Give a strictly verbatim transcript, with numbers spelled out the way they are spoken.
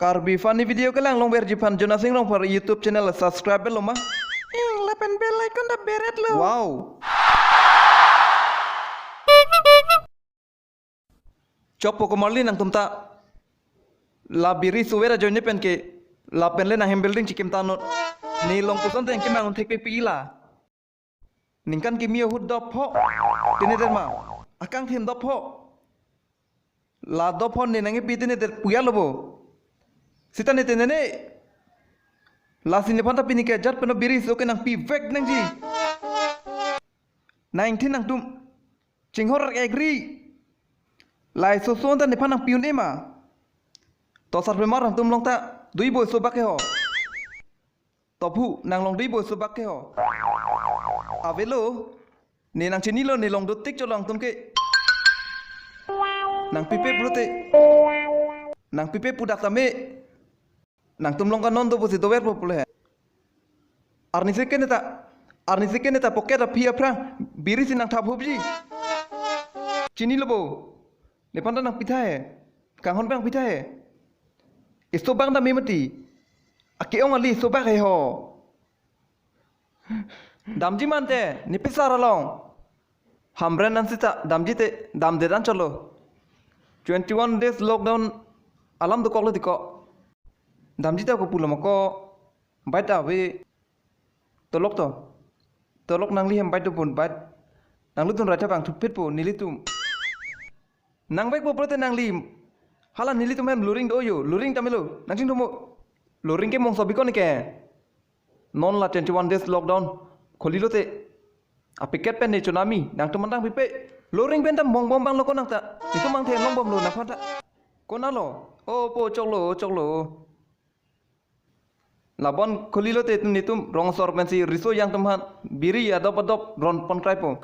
Karbi Funny Video kelang longverji aphan Jonasing Rongphar YouTube channel subscribe lo ma. Ing lapen bell icon ta beret lo. Wow. Chokpo komarli nangtum ta. La biri suver ajoine pen ke lapen le nanghem building chikim tanut. Ne long puson teng kemang thekpe pi la. Ningkan kimi ahut dopho. Tene der ma. Akangthin dopho. La dopho ne nangkepi tene der puya lo bo. Sita ne tene ne. Lasi nephan ta pini ke jat peno biri so ke nangpivek nangji. Nangthin nangtum. Chinghor egri. Lai so so ta nephan nangpi un-e ma. To sarpemar nangtum long ta. Dui bo so bak ke ho. Tophu nang long dui bo so bak ke ho. Avelo. Ne nangchinilo ne long dotik cholong tum ke. Nangpipe pulote. Nangpipe pu dak tame. Nangtum long kanon do pusi doverpo pule. Arnisi ke ne ta. Arnisi ke ne ta pocket aphi aphrang. Biri si nangthap hupji. Chinilo bo. Nephan ta nangpitha he. Kanghon pen nangpitha he. Iso bang ta me mati. Ake-ong ali iso bak he ho. Damji mante, ne pisar along. Hamren an sita, damji te, damde dan cholo. Twenty-one days lockdown, alam dokok lo diko. Damji ta ko pulo mako, bait ave. Tolok to. Tolok nangli hem bait dopon bait. Nangli tun raja bang thupit po, nelitum. Nangvekpo pulote nangli. Hala nelitum hem luring do yo, luring tamelo. Nangchingthumo. Luring ke mongso bikon ke. Non la twenty-one days lockdown. Kholilote. Apiket pen ne tsunami. Nangtum mandang pipe. Luring pen ta mongbom bang lo ko nang ta. Itum mang the longbom lo nangphan ta. Konalo. O po choklo, choklo. Labon kholilote netum rong asor pensi riso yang tum han. Biri adop adop ron pon kraipo.